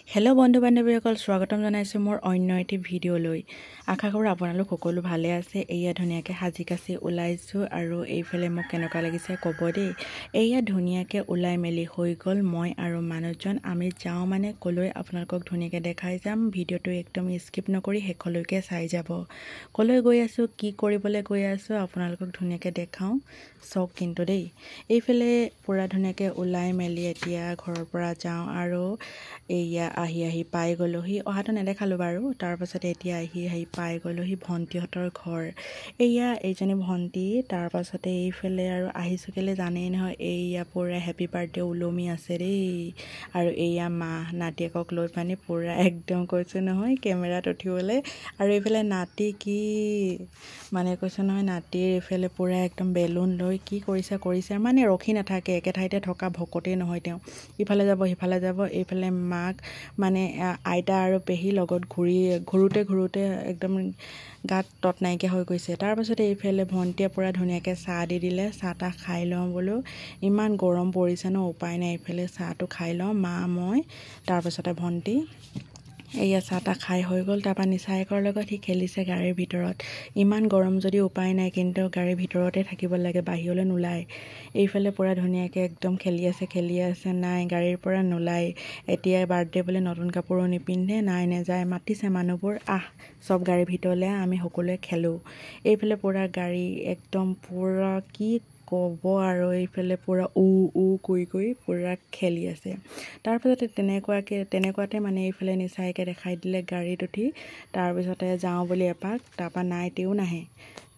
Hello' বন্ধু বান্ধৱীসকল, স্বাগতম জনাইছোঁ মোৰ অন্য এটি ভিডিঅ'লৈ। আশা কৰোঁ আপোনালোক সকলো ভালে আছে। এয়া ধুনীয়াকৈ সাজি কাচি ওলাইছোঁ আৰু এইফালে মোক কেনেকুৱা লাগিছে ক'ব দেই। এয়া ধুনীয়াকৈ ওলাই মেলি হৈ গ'ল। মই আৰু মানুহজন আমি যাওঁ মানে ক'লৈ আপোনালোকক ধুনীয়াকৈ দেখাই যাম। ভিডিঅ'টো একদম স্কিপ নকৰি শেষলৈকে চাই যাব। ক'লৈ গৈ আছোঁ, কি কৰিবলৈ গৈ আছোঁ আপোনালোকক ধুনীয়াকৈ দেখাওঁ, চাওক কিন্তু দেই। এইফালে পূৰা ধুনীয়াকৈ ওলাই মেলি এতিয়া ঘৰৰ পৰা যাওঁ আৰু এয়া আহি আহি পাই গ'লোহি। অহাটো নেদেখালোঁ বাৰু। তাৰপাছতে এতিয়া আহি আহি পাই গ'লোহি ভণ্টিহঁতৰ ঘৰ। এয়া এইজনী ভণ্টি। তাৰপাছতে এইফালে আৰু আহিছোঁ কেলৈ জানেই নহয়, এইয়া পূৰা হেপী বাৰ্থডে ওলমি আছে দেই। আৰু এয়া মা নাতিয়েকক লৈ পানি পূৰা একদম কৈছোঁ নহয় কেমেৰাত উঠিবলৈ। আৰু এইফালে নাতি কি মানে কৈছোঁ নহয়, নাতিৰ এইফালে পূৰা একদম বেলুন লৈ কি কৰিছে কৰিছে মানে ৰখি নাথাকে, একে ঠাইতে থকা ভকতেই নহয় তেওঁ। ইফালে যাব সিফালে যাব। এইফালে মাক মানে আইতা আৰু পেহীৰ লগত ঘূৰি ঘূৰোঁতে ঘূৰোঁতে একদম গাত তত নাইকিয়া হৈ গৈছে। তাৰপাছতে এইফালে ভণ্টিয়ে পূৰা ধুনীয়াকৈ চাহ দি দিলে। চাহ তাহ খাই লওঁ বোলো, ইমান গৰম পৰিছে ন, উপায় নাই। এইফালে চাহটো খাই লওঁ মা মই, তাৰপাছতে ভণ্টি। এয়া চাহ তাহ খাই হৈ গ'ল। তাৰপৰা নিচায়েকৰ লগত সি খেলিছে গাড়ীৰ ভিতৰত। ইমান গৰম যদি উপায় নাই, কিন্তু গাড়ীৰ ভিতৰতে থাকিব লাগে, বাহিৰলৈ নোলায়। এইফালে পূৰা ধুনীয়াকৈ একদম খেলি আছে খেলি আছে, নাই গাড়ীৰ পৰা নোলায়। এতিয়া বাৰ্থডে বুলি নতুন কাপোৰো নিপিন্ধে, নাই নেযায়। মাতিছে মানুহবোৰ, আহ চব গাড়ীৰ ভিতৰলৈ, আমি সকলোৱে খেলোঁ। এইফালে পূৰা গাড়ী একদম পূৰা কি ক'ব আৰু, এইফালে পূৰা উ উ কৰি কৰি পূৰা খেলি আছে। তাৰপাছতে তেনেকুৱাতে মানে এইফালে নিচাইকে দেখাই দিলে গাড়ীত উঠি। তাৰপিছতে যাওঁ বুলি এপাক, তাৰপৰা নাই তেওঁ নাহে।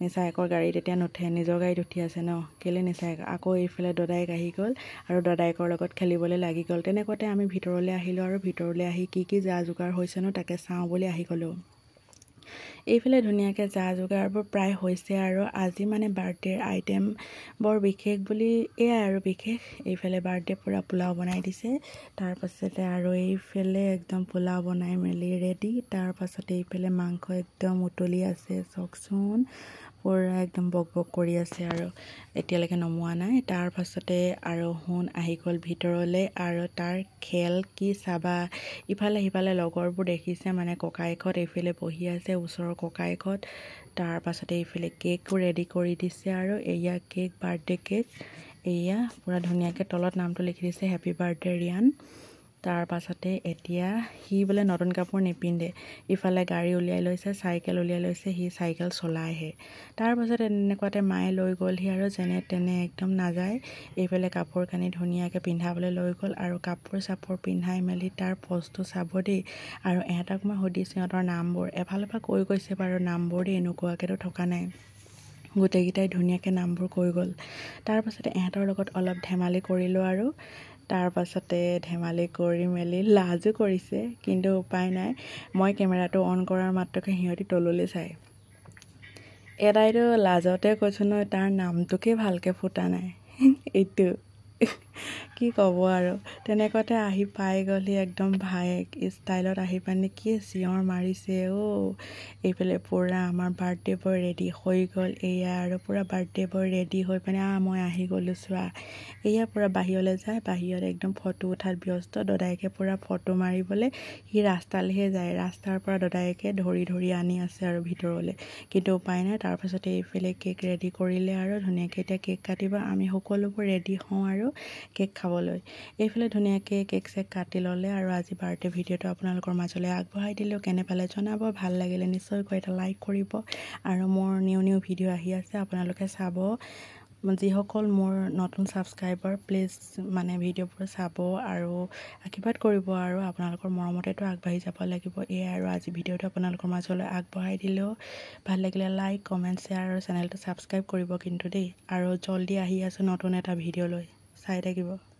নিচায়েকৰ গাড়ীত এতিয়া নুঠে, নিজৰ গাড়ীত উঠি আছে ন, কেলৈ নিচায়েক। আকৌ এইফালে দদায়েক আহি গ'ল আৰু দদায়েকৰ লগত খেলিবলৈ লাগি গ'ল। তেনেকুৱাতে আমি ভিতৰলৈ আহিলোঁ আৰু ভিতৰলৈ আহি কি কি যা যোগাৰ হৈছেনো তাকে চাওঁ বুলি আহি গ'লোঁ। এইফালে ধুনীয়াকৈ যা যোগাৰবোৰ প্ৰায় হৈছে আৰু আজি মানে বাৰ্থডেৰ আইটেম বৰ বিশেষ বুলি এয়াই আৰু বিশেষ। এইফালে বাৰ্থডে পূৰা পোলাও বনাই দিছে। তাৰপাছতে আৰু এইফালে একদম পোলাও বনাই মেলি ৰেডি। তাৰপাছতে এইফালে মাংস একদম উতলি আছে, চাওকচোন পূৰা একদম বক বক কৰি আছে আৰু এতিয়ালৈকে নমোৱা নাই। তাৰপাছতে আৰু সোণ আহি গ'ল ভিতৰলৈ আৰু তাৰ খেল কি চাবা। ইফালে সিফালে লগৰবোৰ দেখিছে মানে ককায়েকহঁত এইফালে বহি আছে ওচৰৰ ককায়েকহঁত। তাৰপাছতে এইফালে কেকো ৰেডি কৰি দিছে আৰু এয়া কেক, বাৰ্থডে কেক। এয়া পূৰা ধুনীয়াকৈ তলত নামটো লিখি দিছে, হেপী বাৰ্থডে ৰিয়ান। তাৰপাছতে এতিয়া সি বোলে নতুন কাপোৰ নিপিন্ধে। ইফালে গাড়ী উলিয়াই লৈছে, চাইকেল উলিয়াই লৈছে, সি চাইকেল চলাইহে। তাৰপাছতে তেনেকুৱাতে মায়ে লৈ গ'লহি আৰু যেনে তেনে একদম নাযায়। এইফালে কাপোৰ কানি ধুনীয়াকৈ পিন্ধাবলৈ লৈ গ'ল আৰু কাপোৰ চাপোৰ পিন্ধাই মেলি তাৰ পজটো চাব দেই। আৰু ইহঁতক মই সুধিছোঁ সিহঁতৰ নামবোৰ, এফালৰ পৰা কৈ গৈছে বাৰু নামবোৰ দেই, এনেকুৱাকৈতো থকা নাই, গোটেইকেইটাই ধুনীয়াকৈ নামবোৰ কৈ গ'ল। তাৰপাছতে ইহঁতৰ লগত অলপ ধেমালি কৰিলোঁ আৰু তাৰপাছতে ধেমালি কৰি মেলি লাজো কৰিছে, কিন্তু উপায় নাই। মই কেমেৰাটো অন কৰাৰ মাত্ৰকে সিহঁতি তললৈ চায়। এটাইতো লাজতে কৈছোঁ নহয় তাৰ নামটোকে ভালকৈ ফুটা নাই, এইটো কি ক'ব আৰু। তেনেকুৱাতে আহি পাই গ'লহি একদম ভায়েক ষ্টাইলত আহি পানি কি চিঞৰ মাৰিছে অ'। এইফালে পূৰা আমাৰ বাৰ্থডে বয় ৰেডি হৈ গ'ল। এয়া আৰু পূৰা বাৰ্থডে বয় ৰেডি হৈ পানি মই আহি গ'লোঁ চোৱা। এয়া পূৰা বাহিৰলৈ যায়, বাহিৰত একদম ফটো উঠাত ব্যস্ত। দদায়েকে পূৰা ফটো মাৰিবলৈ সি ৰাস্তালৈহে যায়, ৰাস্তাৰ পৰা দদায়েকে ধৰি ধৰি আনি আছে আৰু ভিতৰলৈ, কিন্তু উপায় নাই। তাৰপাছতে এইফালে কেক ৰেডি কৰিলে আৰু ধুনীয়াকৈ এতিয়া কেক কাটিব। আমি সকলোবোৰ ৰেডি হওঁ আৰু কেক খাবলৈ। এইফালে ধুনীয়াকৈ কেক চেক কাটি ল'লে আৰু আজি বাৰ্থডে ভিডিঅ'টো আপোনালোকৰ মাজলৈ আগবঢ়াই দিলোঁ। কেনে পালে জনাব, ভাল লাগিলে নিশ্চয়কৈ এটা লাইক কৰিব। আৰু মোৰ নিউ নিউ ভিডিঅ' আহি আছে, আপোনালোকে চাব। যিসকল মোৰ নতুন ছাবস্ক্ৰাইবাৰ, প্লিজ মানে ভিডিঅ'বোৰ চাব আৰু আশীৰ্বাদ কৰিব আৰু আপোনালোকৰ মৰমতেতো আগবাঢ়ি যাব লাগিব। এয়াই আৰু আজি ভিডিঅ'টো আপোনালোকৰ মাজলৈ আগবঢ়াই দিলোঁ। ভাল লাগিলে লাইক, কমেণ্ট, শ্বেয়াৰ আৰু চেনেলটো ছাবস্ক্ৰাইব কৰিব কিন্তু দেই। আৰু জল্দি আহি আছোঁ নতুন এটা ভিডিঅ' লৈ, চাই থাকিব।